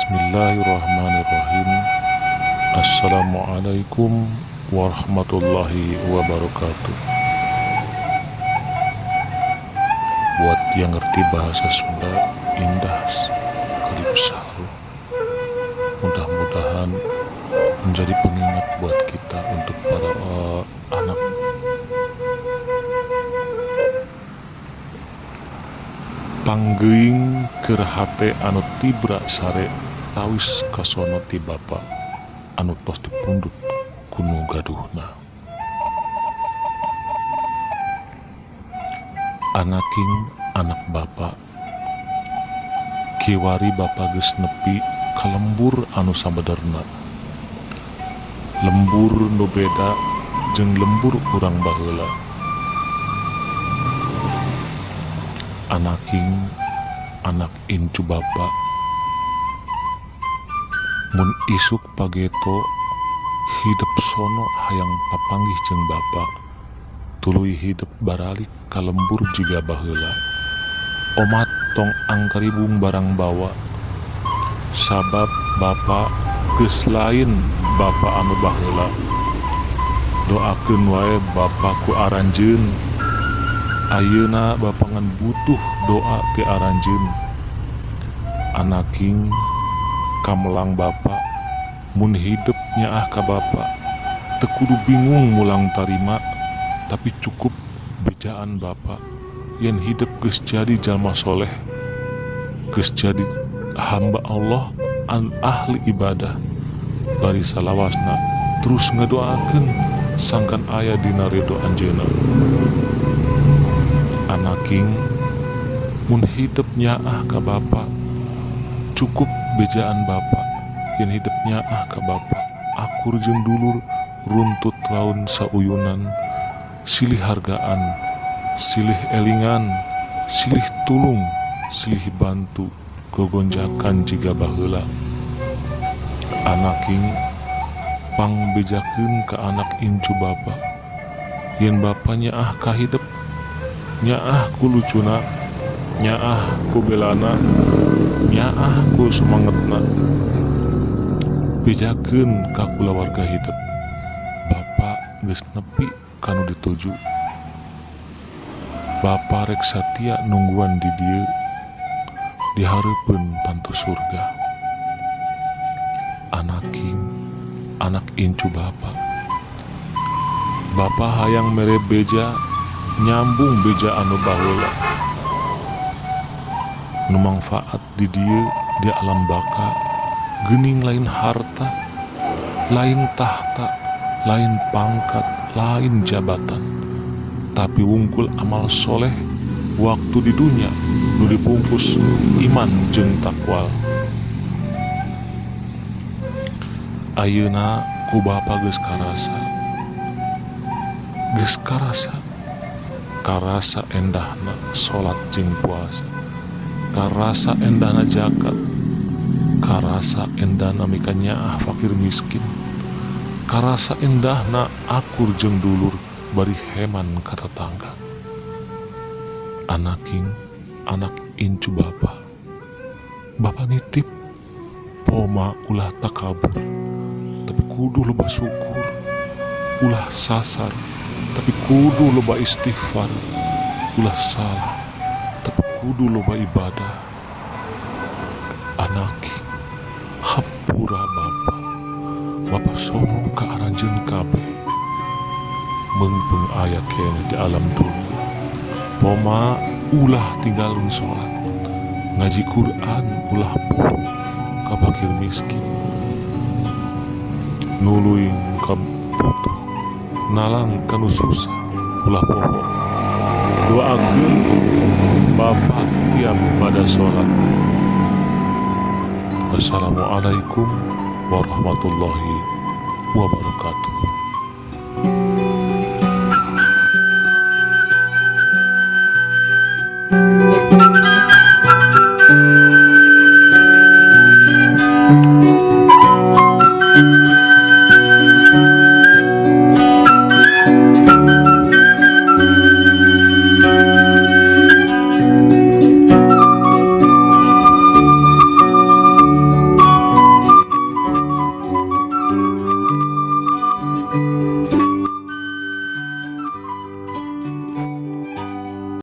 Bismillahirrahmanirrahim. Assalamualaikum warahmatullahi wabarakatuh. Buat yang ngerti bahasa Sunda, indah sekaligus haru. Mudah-mudahan menjadi pengingat buat kita untuk para anak. Panggeuing keur hate anu tibra sare tawis kasono ti bapa anu tos dipundhut ku nu gaduhna. Anaking anak bapa, kiwari bapa geus nepi ka lembur anu sabederna. Lembur nu beda jeung lembur urang baheula. Anaking anak incu bapa, mun isuk pageto hidep sono hayang papanggih jeung bapa, tuluy hidep baralik ka lembur jiga baheula. Omat tong angkaribung barang bawa, sabab bapa geus lain bapa anu baheula. Doakeun wae bapa ku aranjeun. Ayeuna bapa ngan butuh doa ti aranjeun. Anaking kamelang bapa, mun hidep nyaah ka bapa, teu kudu bingung mulang tarima, tapi cukup bejaan bapa yen hidep geus jadi jalma soleh, geus jadi hamba Allah an ahli ibadah, bari salawasna terus ngadoakeun sangkan aya dina ridho anjeunna. Anaking mun hidep nyaah ka bapa, cukup bejaan bapa yen hidep nyaah ka bapa, akur jeung dulur, runtut raun sauyunan, silih hargaan, silih elingan, silih tulung, silih bantu, gogonjakan jiga baheula. Anaking pangbejakeun ka anak incu bapa, yen bapa nyaah ka hidep, nyaah ku lucuna, nyaah ku belana, nyaah ku sumangetna. Bejakeun ka kulawarga hidep, bapa geus nepi kanu dituju. Bapa rek satia nungguan di dieu, dihareupeun pantu surga. Anaking anak incu bapa, bapa hayang mere beja, nyambung beja anu baheula, nu mangfaat di dieu di alam baka. Geuning lain harta, lain tahta, lain pangkat, lain jabatan, tapi wungkul amal soleh waktu di dunia nu dibungkus iman jeung takwa. Ayeuna ku bapa geus karasa, geus karasa, karasa endahna salat jeung puasa, karasa endahna zakat, karasa endahna mikanyaah fakir miskin, karasa endahna akur jeung dulur bari heman ka tetangga. Anaking anak incu bapa, bapa nitip poma ulah takabur, tapi kudu loba syukur, ulah sasar, tapi kudu loba istighfar, ulah salah, tapi kudu loba ibadah. Anaking hampura bapa, bapa sono ka aranjeun kabeh, meungpeung aya keneh di alam dunia. Poma ulah tinggalun salat, ngaji Quran ulah poho ka fakir miskin, nuluy ka butuh, nalang kanu susah ulah poho. Doakeun bapa tiap pada salat. Wassalamualaikum warahmatullahi wabarakatuh.